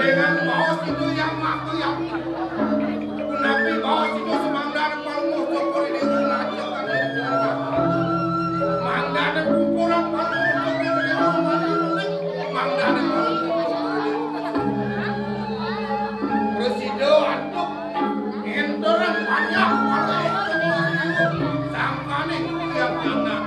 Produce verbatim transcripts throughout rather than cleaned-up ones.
Dengan baos itu yang waktu yang menapi baos itu semangdan palungguh Cokor I Déwa ngajak ada di tengah. Mangdane kumpulan palungguh Cokor I Déwa, mangdane palungguh Cokor I Déwa. Presida antuk nginteran panjang palungguh Cokor I Déwa. Sangkane tiang anak.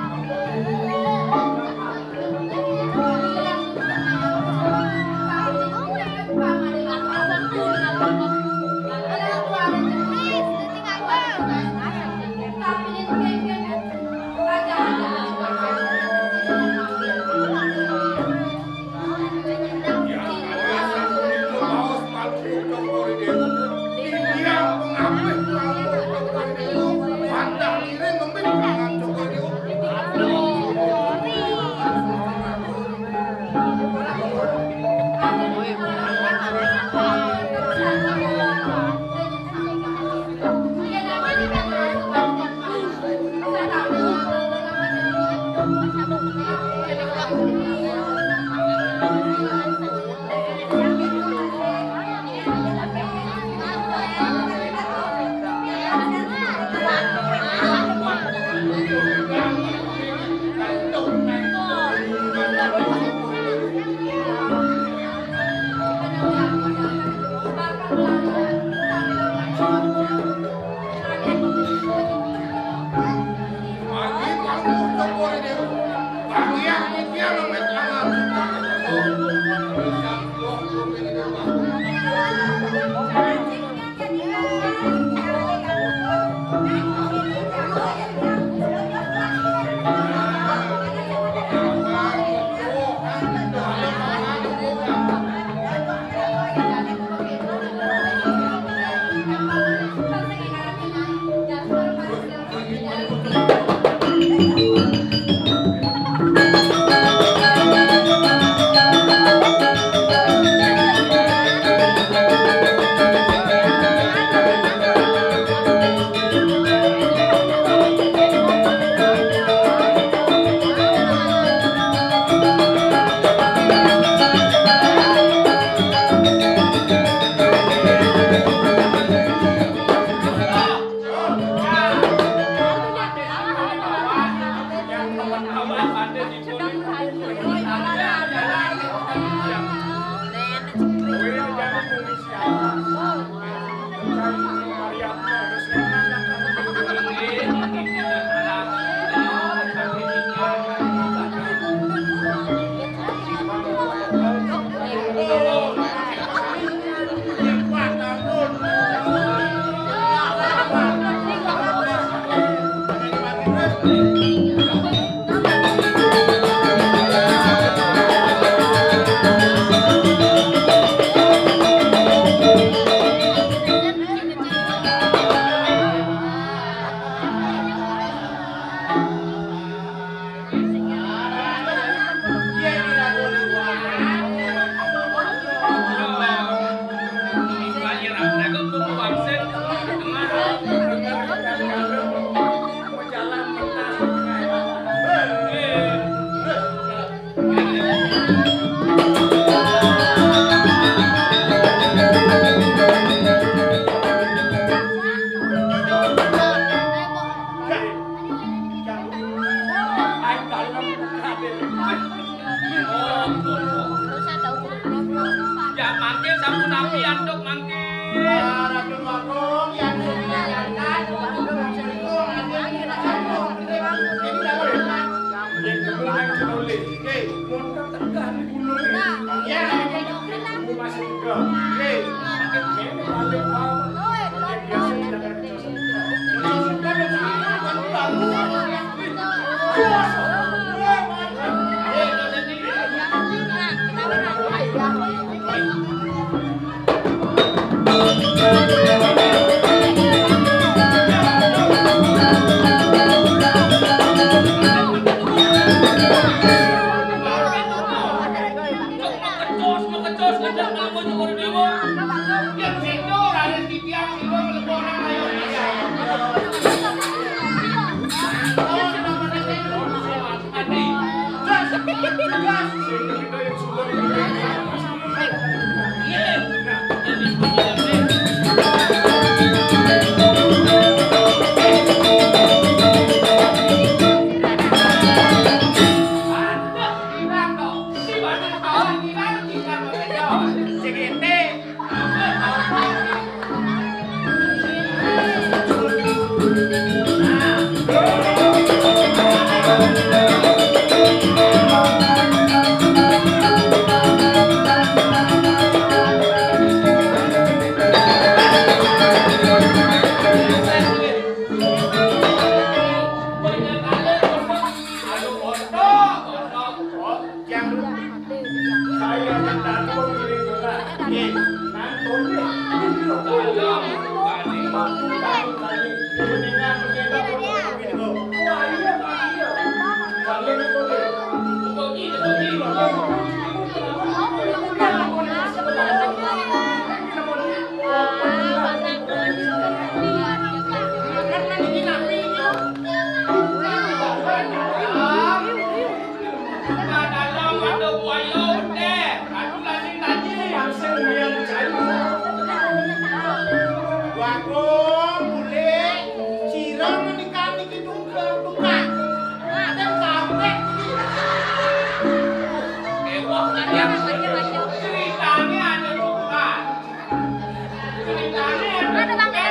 Ya, mangke sampun napi antuk mangke. Ratu Bagong, yang dimuliakan, Ratu Bagong, yang dimuliakan. Ini udah boleh. Yang kemudian kita boleh. Oke, montor tegah di gunung ini. Ya, ini masih juga. Oke, makin ini balik mau. Yang biasa tidak ada. Ka dalem ada buaya, bedah. Aduh, lagi tadi. Langsung dia mencari. Bagong, bule, sira menikah niki tunggal tukang. Ada sampai. Ewah, tadi aku ceritanya ada tukang. Ada, Bang, ada, Bang.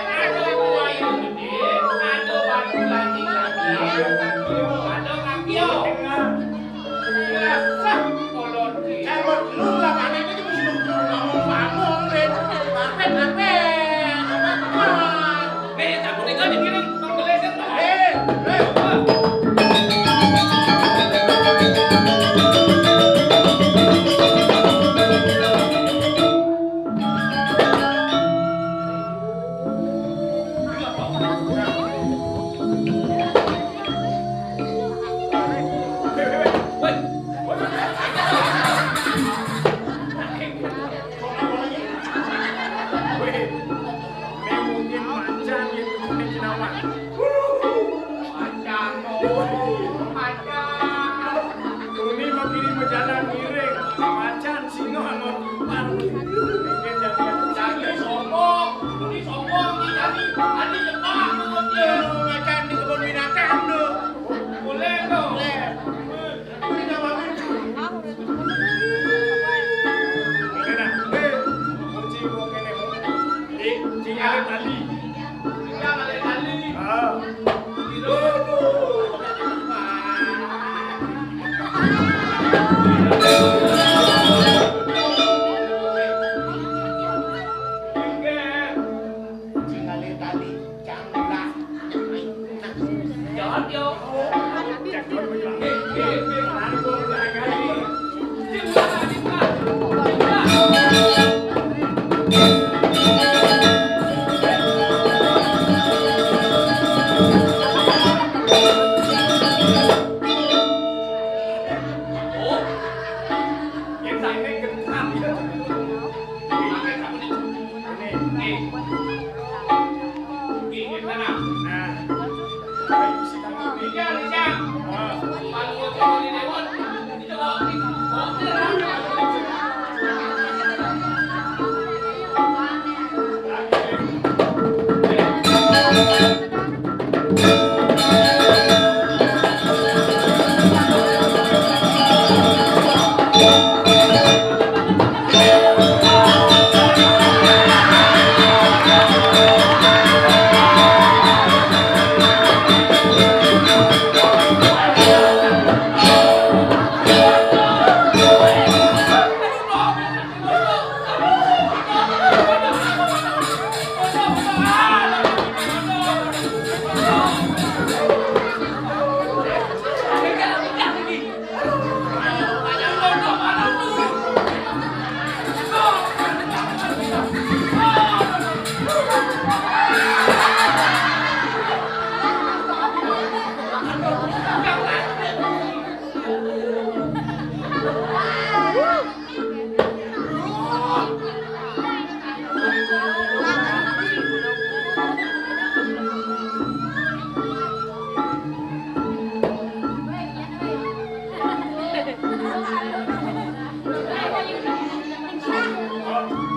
Tuni mah kiri mah jalan miring, macan, singa, sama ular. Bikin jadi, jadi sombong, tuni sombong, jadi, jadi jebak, lu, macan di kebun binatang, lu. Boleh, tuh. Boleh. Ini namanya. Ini nah, eh, kunci gua kene, mau. Di, di alit tali. Di alit tali. Ah.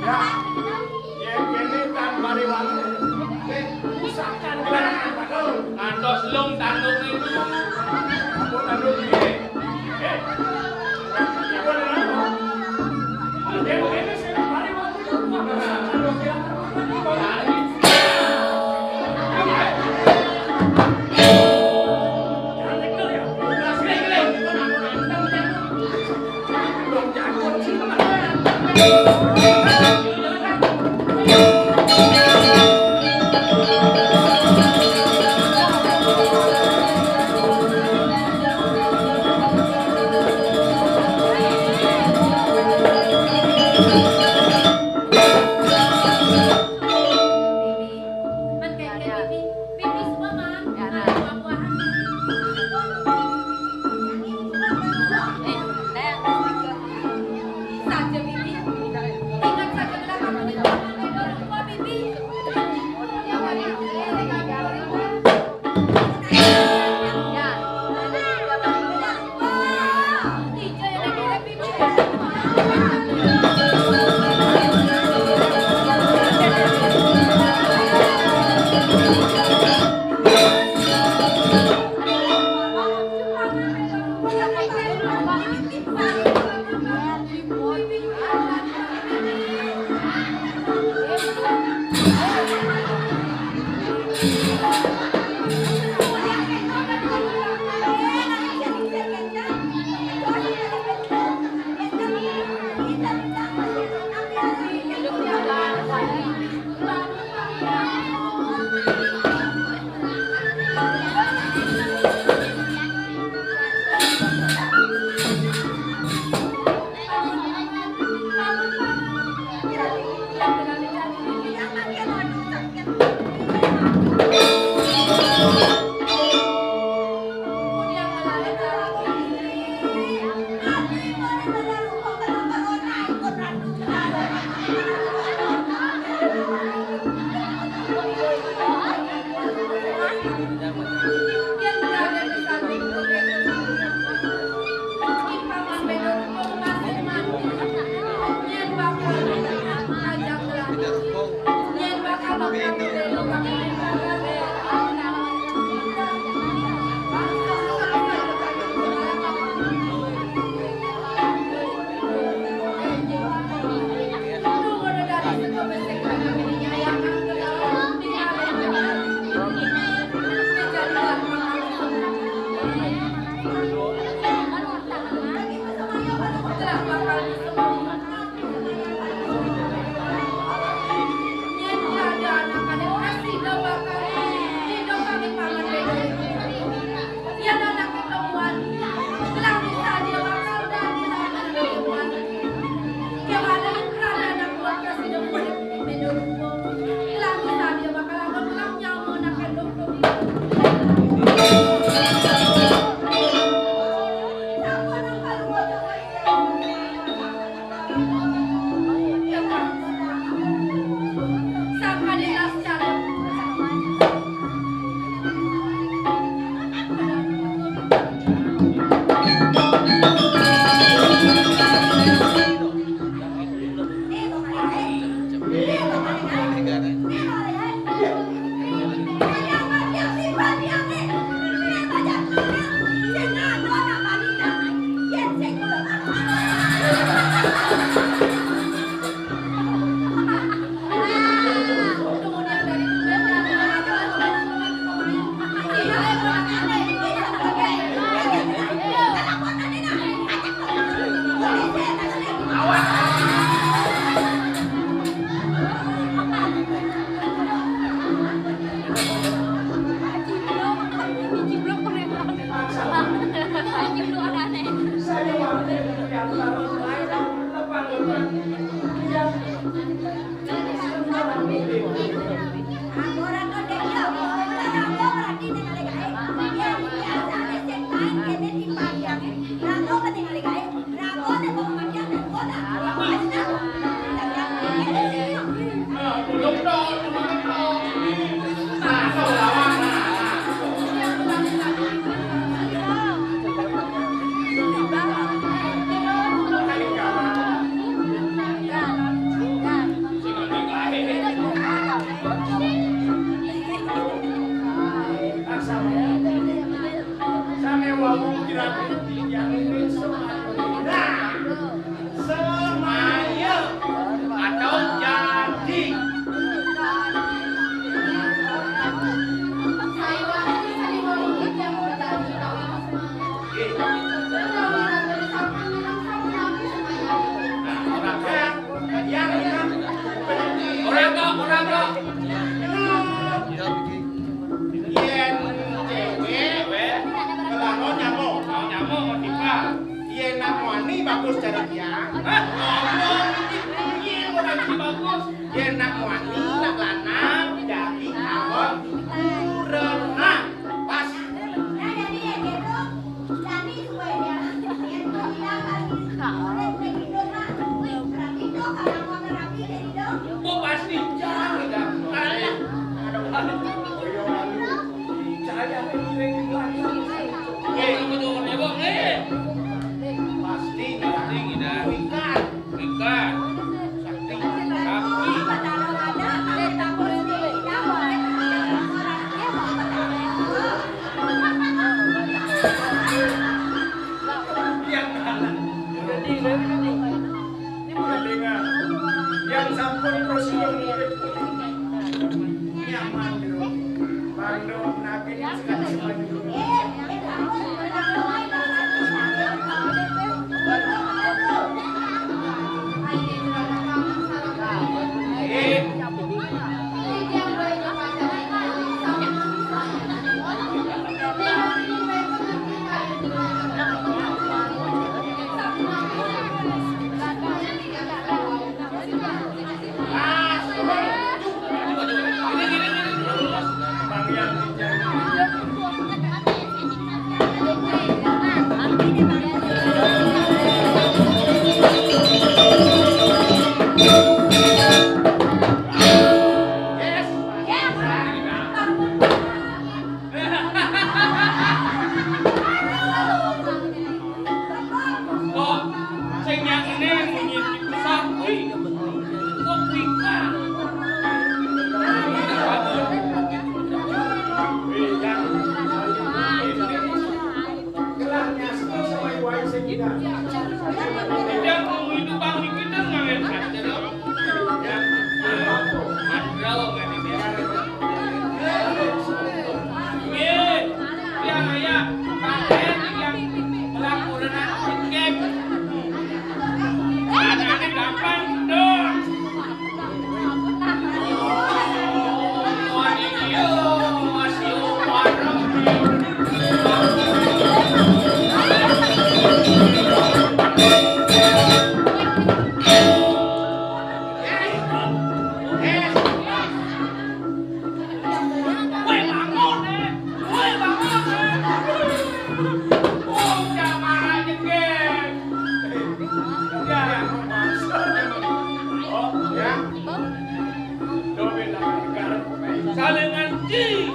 Ya, ya, kene tan mari wali. Eh, usahakan gerakan, Pak. Ngantos lung tanduk itu. Apa tanduk ini? Eh, apa tanduk? Sampai wau kira-kira yang ini semua. Nah, semaya atau janji. Nah, orang yang, yang ini. Orang kok, orang kok. Yén céwék, kelakuan nyamuk. Oh, nyamuk, mau tiba. Yén nak wani bagus cara dia. Hah? Ngomong iki piye ora iki bagus? Yén nak wani, nak lanang, jadi awon kurena. Pas. Jadi supaya dia, dia tuh bilang kan, "Udah, udah tidur, Mak. Wih, udah tidur, kalau mau terapi, udah tidur." Oh, pasti jangan, udah. Aduh, aduh. Saya ini lagi. Eh, tunggu, tunggu, tunggu, eh. Pasti, pasti, udah. Ikan. Ikan. Sapi. Sapi. Yang mana? Yang sampun prosedur nyaman. Mandu naging sekali semuanya. Kalengan ci.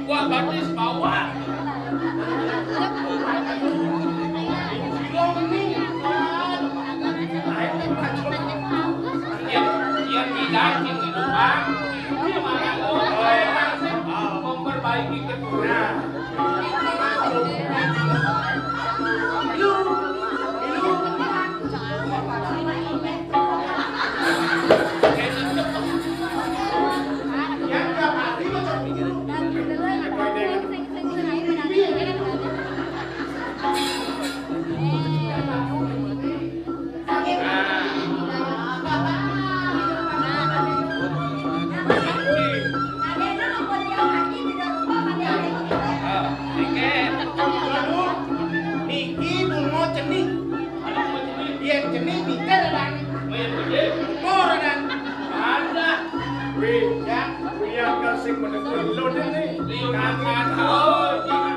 Wah, batis bawah. Silo meni. Yang, yang tidak, yang di depan. Gimana lo? Memperbaiki kekurangan. Niki bunga cening. Yen cening mikir, Dan. Mikir, Dan. Ora, Dan. Ada. Wih, ya. Kuwi akal sing menentu lho, Nek. Liyo makan. Oh, iya.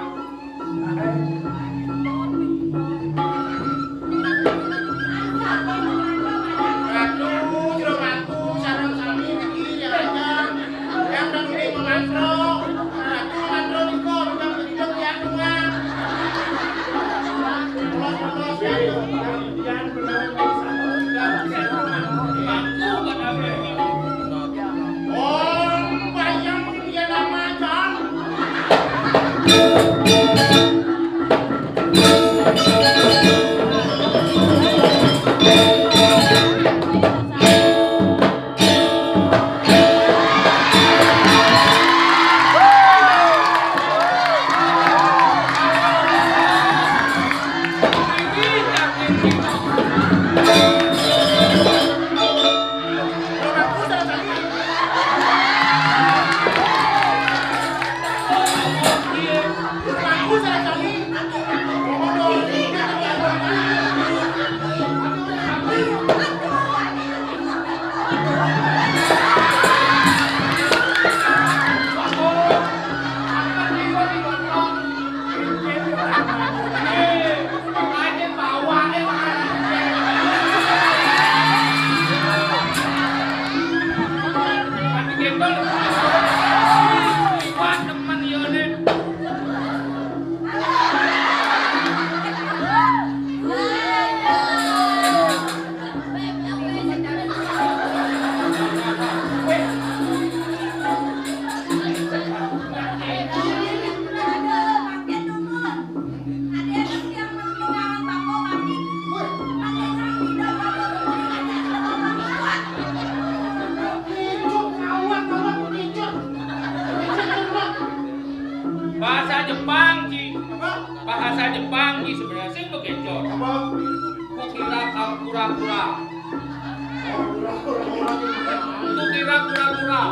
Ratu, jero mangku, sareng sami niki ya, Kanjeng. Yang nang ini mangantro. Ratu ngantro nika, ingkang hidup ya, Tuhan. Terus, terus, ya, Tuhan. Om Bayang Yadamajan. Bahasa Jepang, Ci. Apa? Bahasa Jepang, Ci, sebenarnya sing bekencot. Apa? Kukira kura-kura. Kukira kura-kura.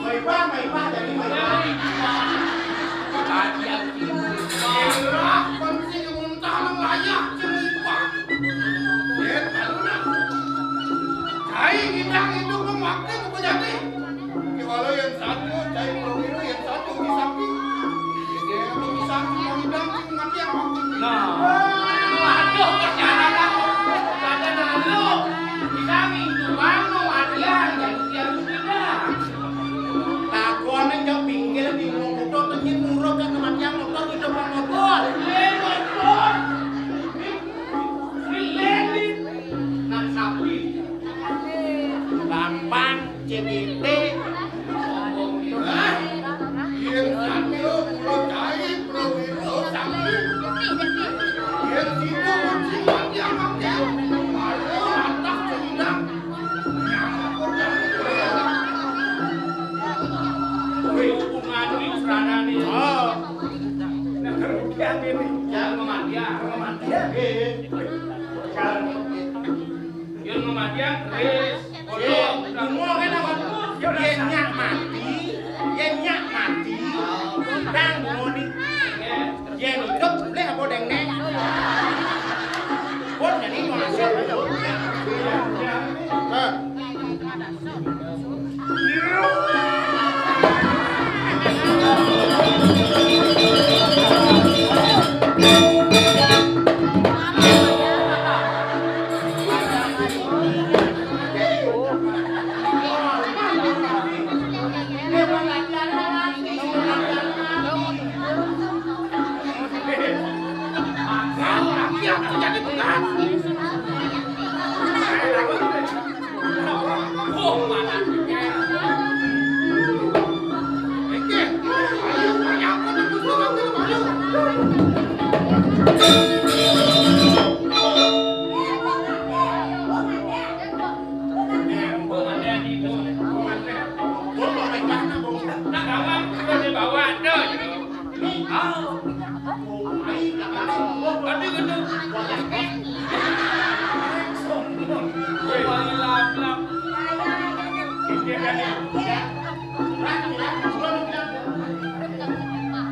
Maibah, maibah, jadi maibah. Tadi aku tidur. Lah, kon sing muntah nang layah, sing maibah. Yen, anu nah. Cai ngidang itu kok makin kok jadi. Ki walau yang satu, cai perwira yang satu di samping. Yang di samping mau ngidang, sing mati yang makin. Nah. Waduh, perjalanan. Pada lalu. Bisa minggu bang mau mati yang jadi tiap sudah. Takone njok pinggir bingung kuto tenyit muruk ke kematian motor hidup motor. Iya, motor. Ini lagi. Nang sapi. Gampang, C G T. Hah? Yen satu, pulau cai, pulau itu, sapi. Yen situ, kucing, mati, makan. Malu, lantas, cendak. Wih, hubungan ini, serana nih. Oh. Nah, kemudian ini. Jangan memandian. Memandian. Eh, eh. Jangan. Yén mamadiang, wis, padha. Dungo kene apa? Yén nyak mati, yén nyak mati, ndang dungoni. Yén idup, mlih apa deng neng? Pun jadi wong asor. Hah.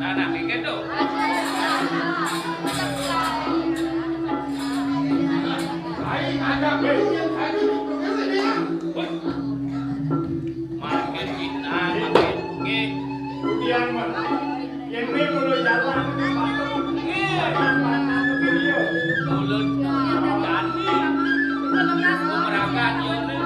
Nah, nah, mikir tuh. Makin kita, makin nggih. Kemudian, Mas, ini mulai jalan. Nggih. Jalan, jalan, video. Mulut, berani. Pemerakan, ya, nih.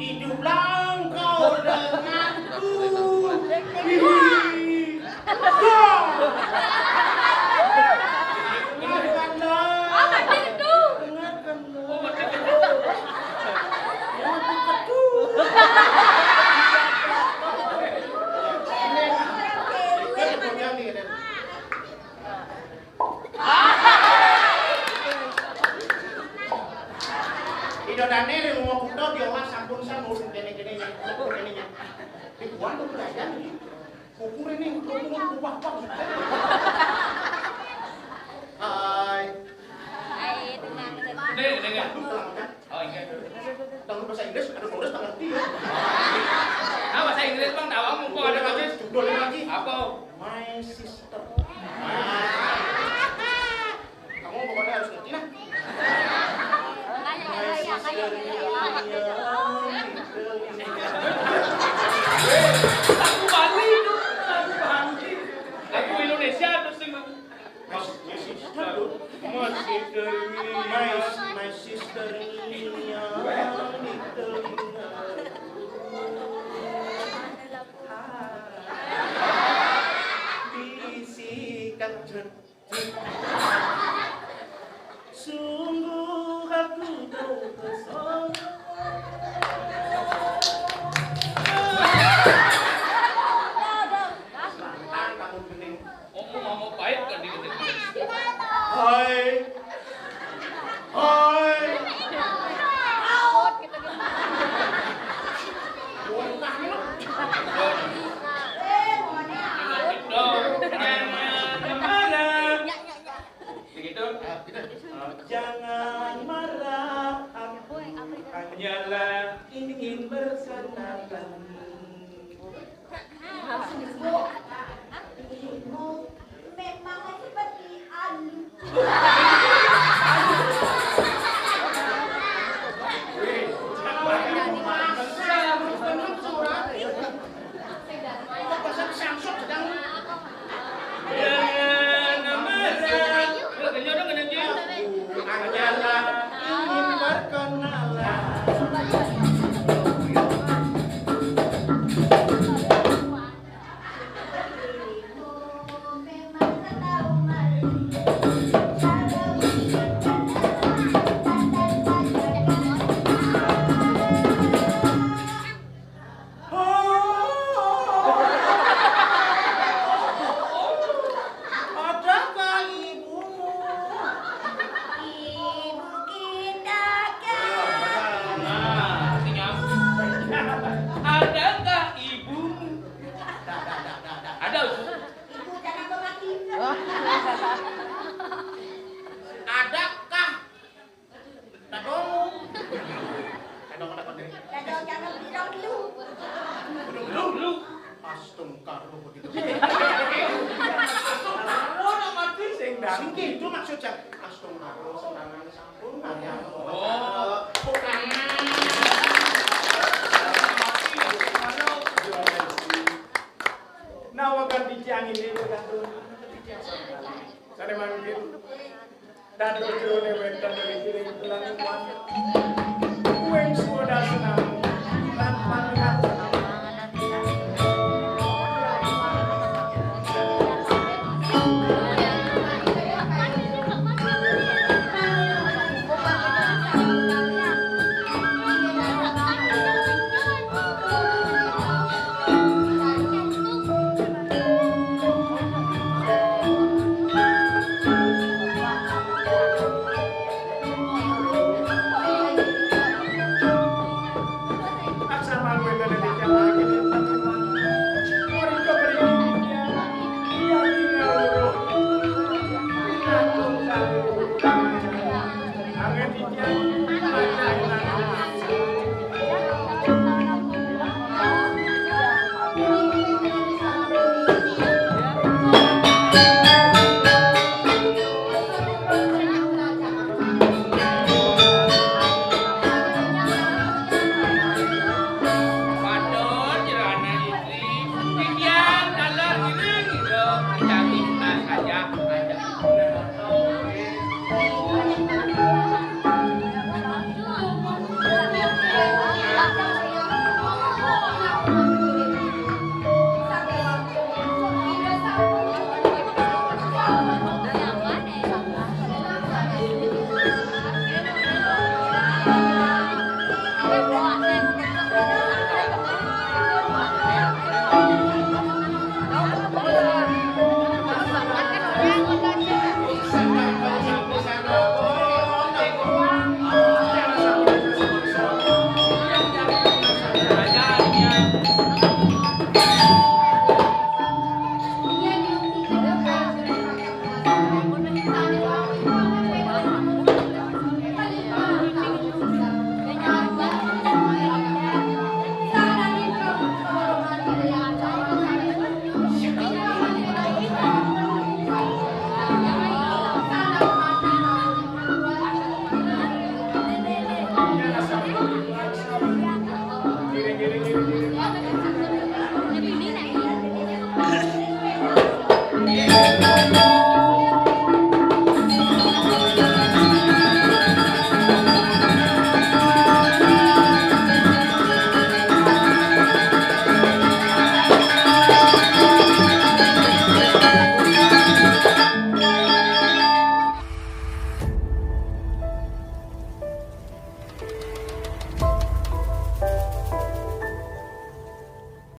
Hiduplah engkau denganku. Dengarkanlah. Dengarkanlah. Ida dané ring Ruma Buta diolah sampun san urung kéné-kéné nya, kéné nya. Di buan tuh belajar nih. Kukur ini, kukur ini, kukur apa? Hai. Hai, tenang, tenang. Nih, dengar. Tenang, kan? Oh, iya. Dangdut bahasa Inggris, ada nulis nggak ngerti ya. Ah, bahasa Inggris, Bang, tahu mumpung ada lagi. Judulnya lagi. Apa? My sister. Kamu pokoknya harus ngerti, nah. My sister. Lagu Bali itu, lagu Bali. Lagu Indonesia terus sing. My sister, my sister, my sister, Dong, jangan marah. Begitu? Jangan marah, aku hanyalah ingin berkenalan. Memang seperti alu. Jangan marah. Hanyalah ingin berkenalan. Adakah ibumu? Ibu kita kan. Nah, itu nyambung. Adakah ibumu? Ada, Bu. Ibu jangan mati. Adakah Dadong. Dadong apa, Dek? Dadong jangan bilang lu. Lu, lu. Astungkaro begitu. Astungkaro nak mati. Sing dangdut. Sing gitu maksudnya. Astungkaro, sembarangan sampun. Oh. Bukan. Nawakan titiang ini, Bu Datu. Sane mangkin. Dados jerone wétan dari kiring kelangan. Kuwing suwada senam lan pamirat.